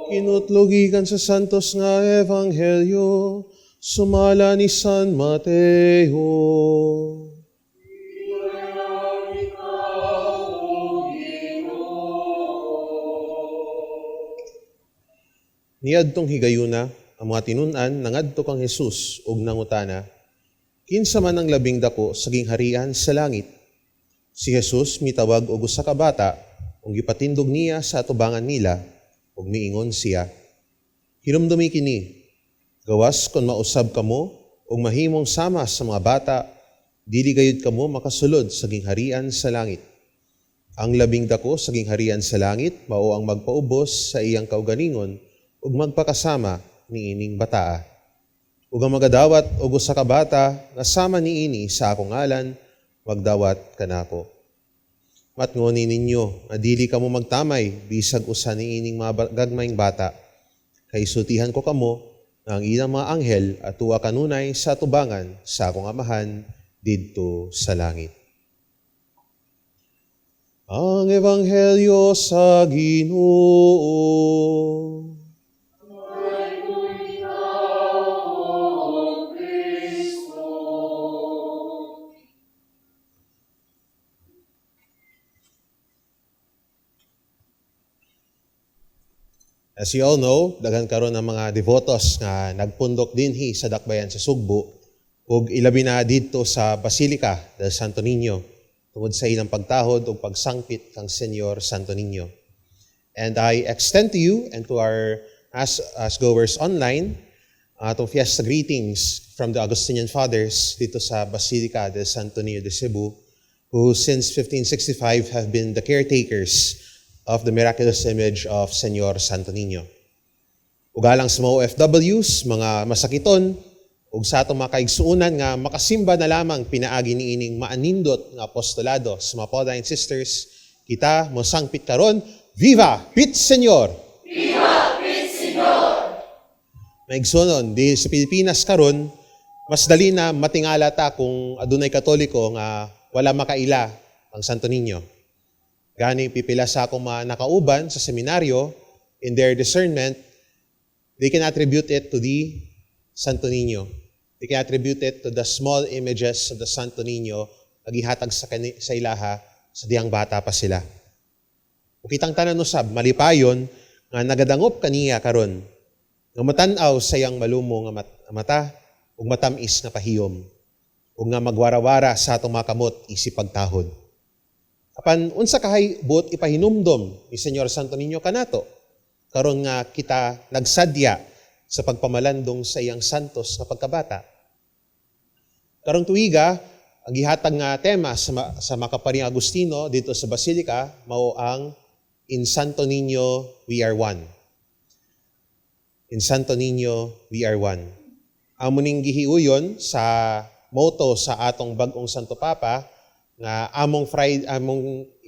Kinutlo gikan sa Santos nga Ebanghelyo sumala ni San Mateo. Niadtong higayuna, ang mga tinun-an nangadto kang Jesus ug nangutana, "Kinsa man ang labing dako sa gingharian sa langit?" Si Jesus mitawag og usa ka bata ug gipatindog niya sa atubangan nila ug miingon siya, "Hinumdumi kini, gawas kon mausab kamo ug mahimong sama sa mga bata, dili gayud kamo makasulod sa gingharian sa langit. Ang labing dako sa gingharian sa langit mao ang magpaubos sa iyang kaugalingon ug magpakasama niining bataa. Ug ang magadawat og usa ka bata nga sama niini sa akong ngalan, magdawat kanako. Matngoni ninyo nga dili kamo magtamay bisag usa niining mga gagmayng bata. Kay sultihan ko kamo nga ang ilang mga anghel atua kanunay sa atubangan sa akong Amahan didto sa langit." Ang Ebanghelyo sa Ginoo. Ikaw, O Kristo. As you all know, daghan karon ang mga devotos nga nagpundok dinhi sa Dakbayan sa Sugbo ug ilabi na didto sa Basilica del Santo Niño tungod sa ilang pagtahod ug pagsangpit kang Señor Santo Niño. And I extend to you and to our as goers online atong fiesta greetings from the Augustinian Fathers dito sa Basilica del Santo Niño de Cebu, who since 1565 have been the caretakers of the miraculous image of Señor Santo Niño. Ug alang sa mga OFWs, mga masakiton, ug sa atong mga kaigsuonan nga makasimba na lamang pinaagi niining maanindot nga apostolado sa mga Pauline Sisters, kita mosangpit karon, Viva Pit Señor! Viva Pit Señor! Maigsuonon, di sa Pilipinas karon, mas dali na matingala ta kung adunay Katoliko nga wala makaila ang Santo Niño. Gani pipila sa akong mga nakauban sa seminaryo, in their discernment, they can attribute it to the Santo Niño. They can attribute it to the small images of the Santo Niño nga gihatag sa ilaha sa dihang bata pa sila. Ug kitang tanan usab malipayon nga nagadangop kaniya karon, nga matan-aw sa iyang malumo nga mata ug matam-is nga pahiyom, ug nga magwarawara sa atong mga kamot isip pagtahod. Apan unsa kahay buot ipahinumdom ni Señor Santo Niño kanato karon nga kita nagsadya sa pagpamalandong sa iyang santos nga pagkabata? Karong tuiga, ang gihatag nga tema sa Makaparing Agustino dito sa Basilica mao ang In Santo Niño We Are One. In Santo Niño We Are One. Amo ning gihiuyon sa motto sa atong bag-ong Santo Papa nga among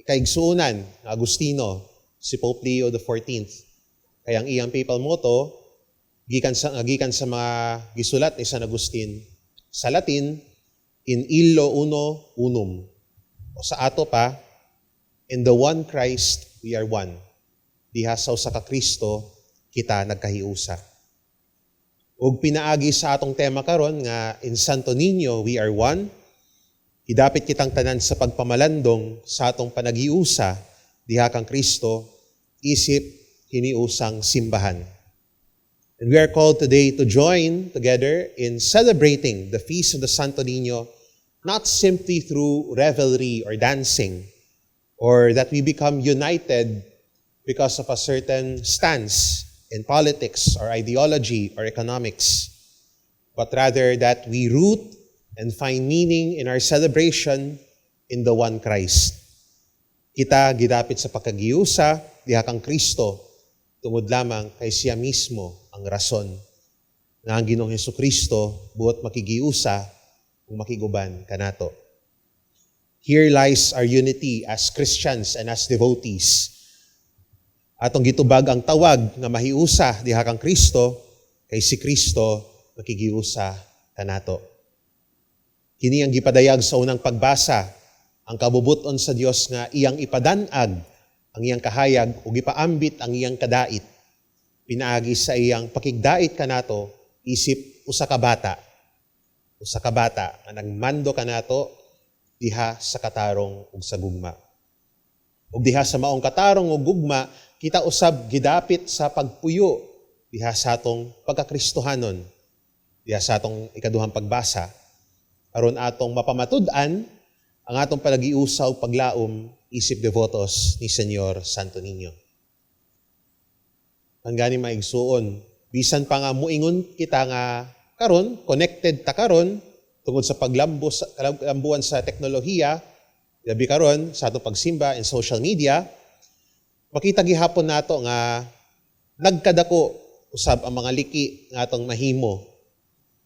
kaigsuonan nga Agustino, si Pope Leo the XIV. Kaya ang iyang papal motto gikan sa mga gisulat ni San Agustin sa Latin, In illo uno unum. O sa ato pa, in the one Christ we are one. Diha sa usa ka Kristo kita nagkahiusa. Ug pinaagi sa atong tema karon nga In Santo Niño We Are One, idapit kitang tanan sa pagpamalandong sa atong panaghiusa diha kang Kristo isip hiniusang simbahan. And we are called today to join together in celebrating the Feast of the Santo Niño, not simply through revelry or dancing, or that we become united because of a certain stance in politics or ideology or economics, but rather that we root and find meaning in our celebration in the one Christ. Kita gidapit sa pagkagiusa diha kang Kristo tungod lamang kay siya mismo ang rason nga ang Ginoong Hesukristo buot makigiusa ug makiguban kanato. Here lies our unity as Christians and as devotees. Atong gitubag ang tawag nga mahiusa diha kang Kristo kay si Kristo makigiusa kanato. Kini ang gipadayag sa unang pagbasa, ang kabubuton sa Dios nga iyang ipadanag ang iyang kahayag ug ipaambit ang iyang kadait. pinaagi sa iyang pakigdait kanato isip usa ka bata. Usa ka bata nga nagmando kanato diha sa katarong ug sa gugma. Ug diha sa maong katarong ug gugma, kita usab gidapit sa pagpuyo diha sa atong pagkakristohanon, diha sa atong ikaduhang pagbasa, aron atong mapamatud-an ang atong palagiusa ug paglaom isip devotos ni Señor Santo Niño. Ang gani, mga igsuon, bisan pa nga muingon kita nga karon connected ta karon tungod sa paglambo sa kalambuan sa teknolohiya, labi karon sa atong pagsimba in social media, makita gihapon nato nga nagkadako usab ang mga liki nga atong mahimo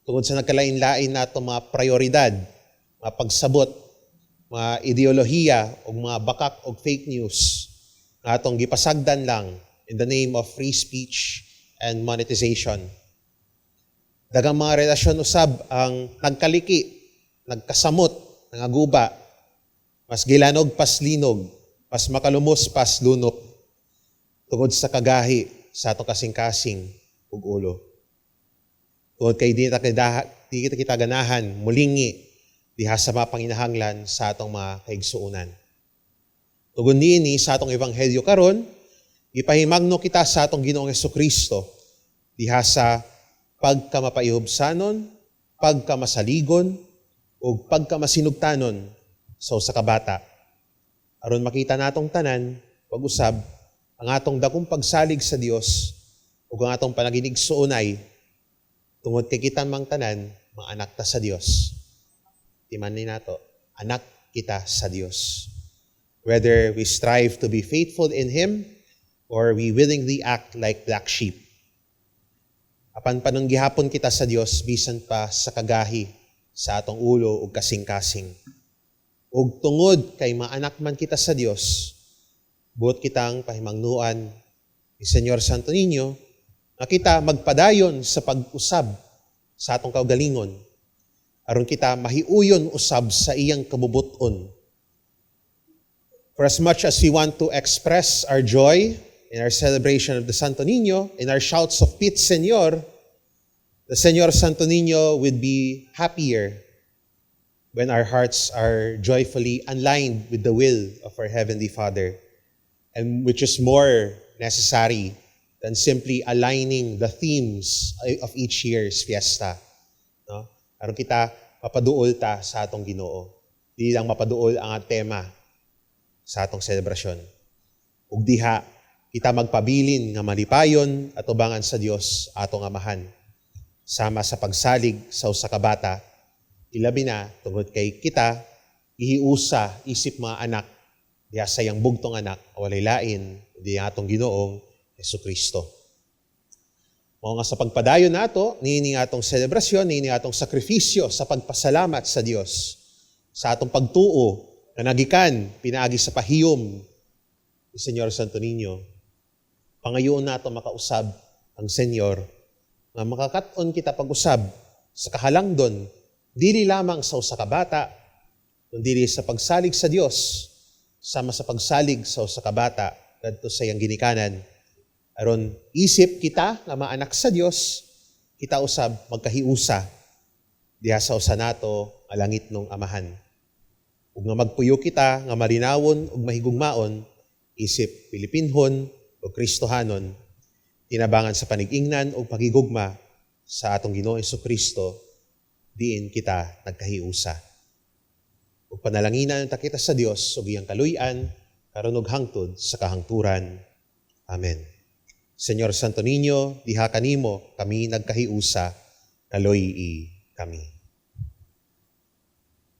tungod sa nagkalain-lain nato mga prioridad, mga pagsabot, mga ideolohiya ug mga bakak og fake news nga atong gipasagdan lang in the name of free speech and monetization. Daghang mga relasyon usab ang nagkaliki, nagkasamot, nangaguba, mas gilanog pas linog, mas makalumos pas lunok, tungod sa kagahi sa atong kasing-kasing ug ulo. Tungod kay di kita ganahan mulingi diha sa mga panginahanglan sa atong mga kaigsuonan. Tungod niini, sa atong ebanghelyo karon, gipahimangno kita sa atong Ginoong Hesukristo diha sa pagkamapaihubsanon, pagkamasaligon, ug pagkamasinugtanon sa usa ka bata. Aron makita natong tanan, pag-usab ang atong dakong pagsalig sa Dios ug ang atong panaginigsuonay tungod kay kita mang tanan mga anak ta sa Dios. Timan ni nato, anak kita sa Dios. Whether we strive to be faithful in Him or we willingly act like black sheep. Apan panunggihapon kita sa Dios bisan pa sa kagahi sa atong ulo ug kasing-kasing. Ug tungod kay maanak man kita sa Dios, buot kitang pahimangnuan ni Señor Santo Niño nga kita magpadayon sa pag-usab sa atong kaugalingon aron kita mahiuyon usab sa iyang kabubuton. For as much as we want to express our joy in our celebration of the Santo Niño, in our shouts of "Pit Señor," the Señor Santo Niño would be happier when our hearts are joyfully aligned with the will of our Heavenly Father, and which is more necessary than simply aligning the themes of each year's fiesta. No? Aron kita mapaduol ta sa atong Ginoo. Di lang mapaduol ang tema sa atong selebrasyon. Ug diha kita magpabilin nga malipayon at ubangan sa Dios atong Amahan. Sama sa pagsalig sa usa ka bata, ilabi na tungod kay kita ihiusa isip mga anak diha sa iyang bugtong anak, walay lain di atong Ginoong Hesukristo. Mao nga sa pagpadayon nato niini atong selebrasyon, niini atong sakripisyo sa pagpasalamat sa Dios sa atong pagtuo nga nagikan pinaagi sa pahiyom ni Señor Santo Niño, pangayoon nato makausab ang Senyor nga makakat-on kita pag-usab sa kahalangdon dili lamang sa usa ka bata kundi sa pagsalig sa Dios sama sa pagsalig sa usa ka bata kadto sa iyang ginikanan, aron isip kita nga maanak sa Dios, kita usab magkahiusa diha sa usa nato nga langitnong Amahan ug nga magpuyo kita nga malinawon ug mahigugmaon isip Pilipinhon o Kristohanon, tinabangan sa panigingnan ug pagigugma sa atong Ginoo Kristo diin kita nagkahiusa. Ug panalanginan ta kita sa Dios ug iyang kaluy-an karon ug hangtod sa kahangturan. Amen. Señor Santo Niño, diha kanimo kami nagkahiusa, kaloy-i kami.